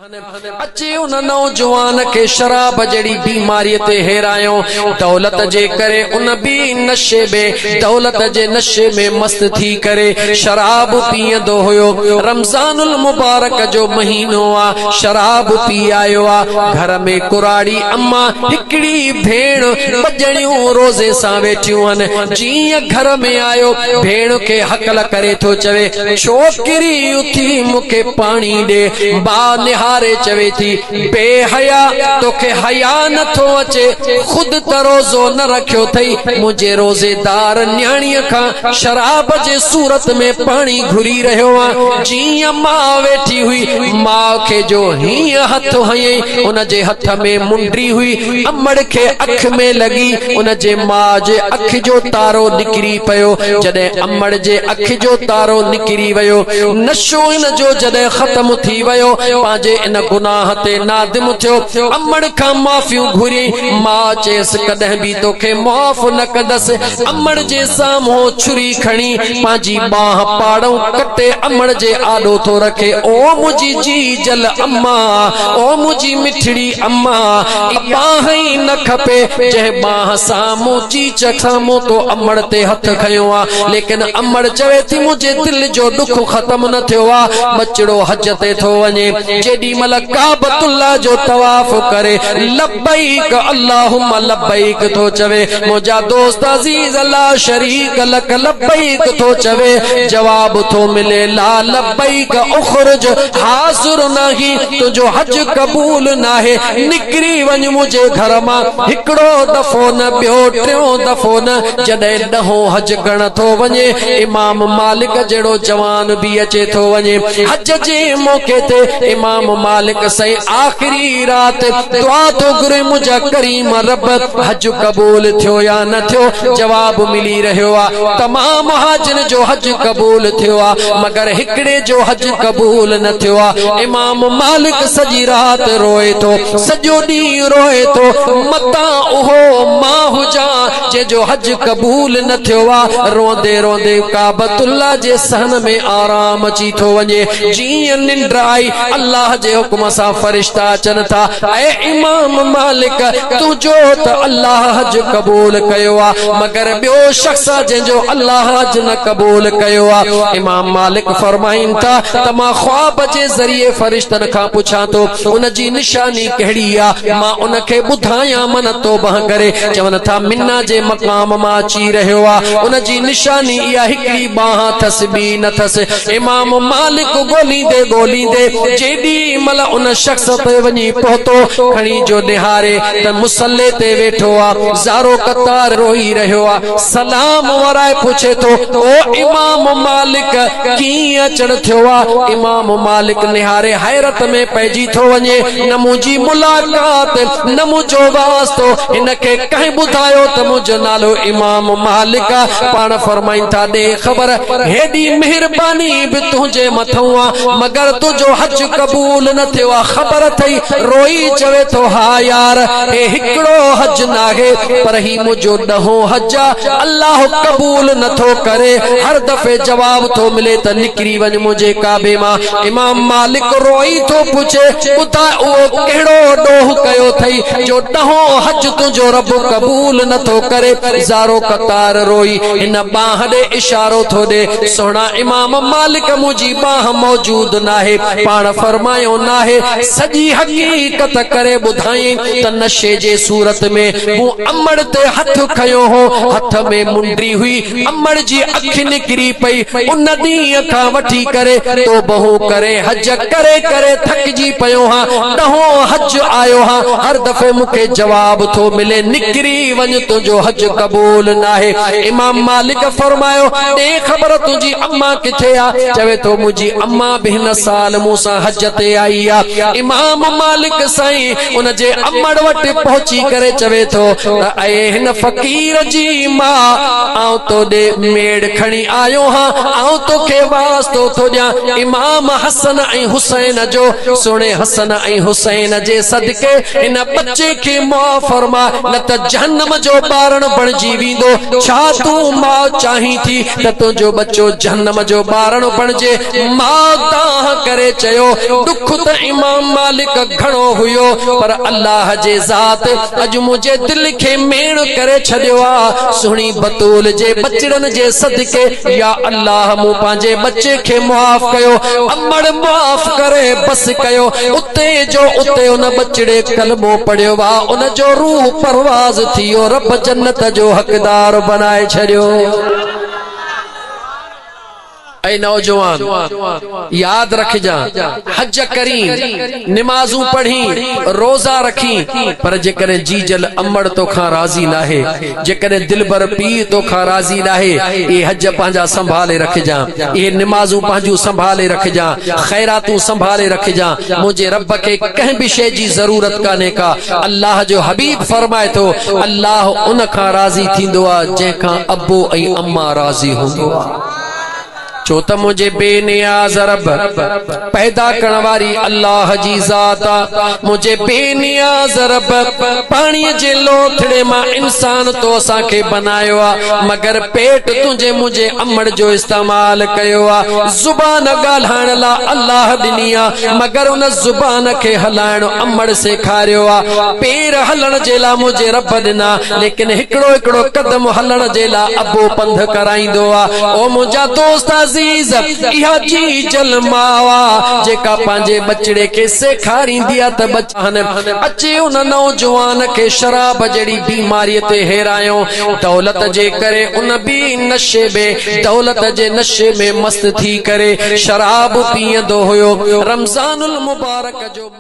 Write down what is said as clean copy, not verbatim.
اچي ان نوجوان کي شراب جهڙي بيماريء تي هيرايو. دولت جي ڪري ان به نشي ۾، دولت جي نشي ۾ مست ٿي ڪري شراب پيئندو هيو. رمضان المبارڪ جو مهينو آ، شراب پي آيو آ. گهر ۾ ڪراڙي اما، هڪڙي ڀيڻ، ٻه ڄڻيون روزي سان ويٺيون هن. جيئن گهر ۾ آيو، ڀيڻ کي هڪل ڪري ٿو چوي، ڇوڪري اٿي مون کي پاڻي ڏي. با نهاري چوي ٿي، بي حيا، توکي حيا نه ٿو اچي، خود ته روزو نه رکيو اٿئي، منهنجي روزيدار نياڻيء کان شراب جي صورت ۾ پاڻي گهري رهيو آن. جيئن ماء ويٺي هئي، ماء کي جو هيئن هٿ هنيئي، ان جي هٿ ۾ منڊي هئي، امڙ کي اک ۾ لڳي، ان جي ماء جي اک جو تارو نڪري پيو، جڏهن امڙ جي اک جو تارو نڪري ويو، نشو ان جو جڏهن ختم ٿي ويو، پنهنجي ان گناهه تي نادم ٿيو، امڙ کان معافيون گهريائين، ماء چيس ڪڏهن به توکي معاف نه ڪندس، امڙ جي سامهون ڇري کڻي پنهنجي ٻانهن پاڙئون ڪٽي امڙ جي آڏو ٿو رکي، او منهنجي جيجل اما، او منهنجي مٺڙي اما، اها ٻانهن ئي نه کپي، جنهن ٻانهن سان مون چيچ سان مون تو امڙ تي هٿ کنيو آ، ليڪن امڙ چوي ٿي منهنجي دل جو ڏک ختم نه ٿيو آ، ٻچڙو حج تي ٿو وڃي، جيڏي مهل ڪعبة الله جو طواف ڪري لبيڪ اللهم لبيڪ ٿو چوي، منهنجا دوست عزيز لا شريڪ لڪ لبيڪ ٿو چوي، جواب ٿو ملي لا لبيڪ اخرج حاضر ناهين، تنهنجو حج قبول ناهي، نڪري وڃ منهنجي گهر مان، هڪڙو دفعو نه ٻيو ٽيون دفعو نه، جڏهن ڏهون حج ڪرڻ ٿو وڃي، امام مالڪ جهڙو جوان به اچي ٿو وڃي. حج جي موقعي تي امام مالڪ سائين آخري رات دعا ٿو گهري منهنجا ڪريم رب حج قبول ٿيو يا نه ٿيو؟ جواب ملي رهيو آ تمام حاجين جو حج قبول ٿيو آ مگر هڪڙي جو حج قبول نه ٿيو آ. امام مالڪ سڄي رات روئي ٿو سڄو ڏينهن روئي ٿو متان اهو مان هجان جنهن جو حج قبول نه ٿيو آ، روئندي روئندي ڪعبة الله جي صحن ۾ آرام اچي ٿو وڃي، جيئن ننڊ آئي الله جي حڪم سان فرشتا اچن ٿا، اي امام مالڪ تنهنجو ته الله حج قبول ڪيو آ، مگر ٻيو شخص آ جنهن جو الله حج نه قبول ڪيو آ، امام مالڪ فرمائن ٿا ته مان خواب جي ذريعي فرشتن کان پڇان ٿو ان جي نشاني ڪهڙي آ، مان ان کي ٻڌايان من توبه ڪري، چون ٿا منا جي مقام مان اچي رهيو آ، ان جي نشاني اها هڪڙي ٻانهن اٿس ٻي نه ٿس. امام مالڪ ڳوليندي ڳوليندي جيڏي مھل ان شخص تي وڃي پهتو، کڻي جو نهاري ته مصلي تي ويٺو آ، زارو قطار روئي رهيو آ، سلام ورائي پڇي ٿو، او امام مالڪ ڪيئن اچڻ ٿيو آ؟ امام مالڪ نهاري حيرت ۾ پئجي ٿو وڃي، نه منهنجي ملاقات، نه منهنجو واسطو، هن کي ڪنهن ٻڌايو ته منهنجو نالو امام مالڪ آ؟ پاڻ فرمائين ٿا، ڏي خبر، هيڏي مهرباني به تنهنجي مٿئون آ، مگر تنهنجو حج قبول نه ٿيو آ، خبر اٿئي؟ روئي چوي ٿو، ها يار، هي هڪڙو حج ناهي، پر هي منهنجو ڏهون حج آ، الله قبول نه ٿو ڪري، هر دفعي جواب ٿو ملي ته نڪري وڃ منهنجي ڪعبي مان. امام مالڪ روئي ٿو پڇي، ٻڌاء اهو ڪهڙو ڏوهه ڪيو اٿئي جو ڏهون حج تنهنجو رب قبول نه ٿو ڪري؟ زارو قطار روئي هن ٻانهن ڏي اشارو ٿو ڏي، سهڻا امام مالڪ منهنجي ٻانهن موجود ناهي. پاڻ فرمايو ناهي، سڄي حقيقت ڪري ٻڌايائين ته نشي جي صورت ۾ مون امڙ تي هٿ کنيو هو، هٿ ۾ منڊي هئي، امڙ جي اک نڪري پئي، ان ڏينهن کان وٺي ڪري توبهون ڪري حج ڪري ڪري ٿڪجي پيو هان، ڏهون حج آيو هان، هر دفعي مون کي جواب ٿو ملي نڪري وڃ تنهنجو حج قبول ناهي. امام مالڪ فرمايو، ڏي خبر تنهنجي اما ڪٿي آ؟ چوي ٿو منهنجي اما به هن سال مون سان حج تي آئي آ. امام مالڪ سائين ان جي امڙ وٽ پهچي ڪري چوي ٿو ته اي هن فقير جي ماء آئون تو ڏي ميڙ کڻي آيو هان، آئون توکي واسطو ٿو ڏيان امام حسن ۽ حسين جو، سهڻي حسن ۽ حسين جي صدقي هن ٻچي کي معاف فرماء نه ته جهنم جو ٻارڻ بڻجي ويندو، ڇا تون ماء چاهين ٿي ته تنهنجو ٻچو جهنم جو ٻارڻ بڻجي؟ ماء دانهن ڪري چيو، ڏک ڏک ته امام مالڪ گهڻو هيو، پر الله جي ذات اڄ منهنجي دل کي ميڻ ڪري ڇڏيو آ. سهڻي بتول جي ٻچڙن جي صدقي يا الله مون پنهنجي ٻچي کي معاف ڪيو، امڙ معاف ڪري بس ڪيو. اتي جو اتي ان ٻچڙي ڪلمو پڙهيو آ، ان جو روح پرواز ٿي ويو، رب جنت جو حقدار بنائي ڇڏيو. اي نوجوان! ياد رکجان، حج ڪرين، نمازون پڙهين، روزا رکين، پر جيڪڏهن جيجل امڙ توکان راضي ناهي، جيڪڏهن دلبر پيء توکان راضي ناهي، اهي حج پنهنجا سنڀالي رکجان، اهي نمازون پنهنجون سنڀالي رکجان، خيراتون سنڀالي رکجان، منهنجي رب کي ڪنهن به شيء جي ضرورت ڪانهي ڪا، الله جو حبيب فرمائي ٿو، الله ان کان راضي ٿيندو آهي، جنهن کان ابو ۽ اما راضي هوندو آهي. ڇو ته منهنجي بي نياز رب، پيدا ڪرڻ واري الله جي ذات آ. منهنجي بي نياز رب، پاڻيء جي لوٿڙي مان انسان تو اسان کي بنايو آ، مگر پيٽ تنهنجي منهنجي امڙ جو استعمال ڪيو آ. زبان ڳالهائڻ لا الله ڏني آ، مگر ان زبان کي هلائڻ امڙ سيکاريو آ. پير هلڻ جي لا منهنجي رب ڏنا، ليڪن هڪڙو هڪڙو قدم هلڻ جي لا ابو پنڌ ڪرائيندو آ. او منهنجا دوست عزيز! اها جيجل ماء آ، جيڪا پنهنجي ٻچڙي کي سيکاريندي آ ته ٻچا اچي ان نوجوان کي شراب جهڙي بيماريء تي هيرايو. دولت جي ڪري ان به نشي ۾، دولت جي نشي ۾ مست ٿي ڪري شراب پيئندو هيو. رمضان المبارڪ جو.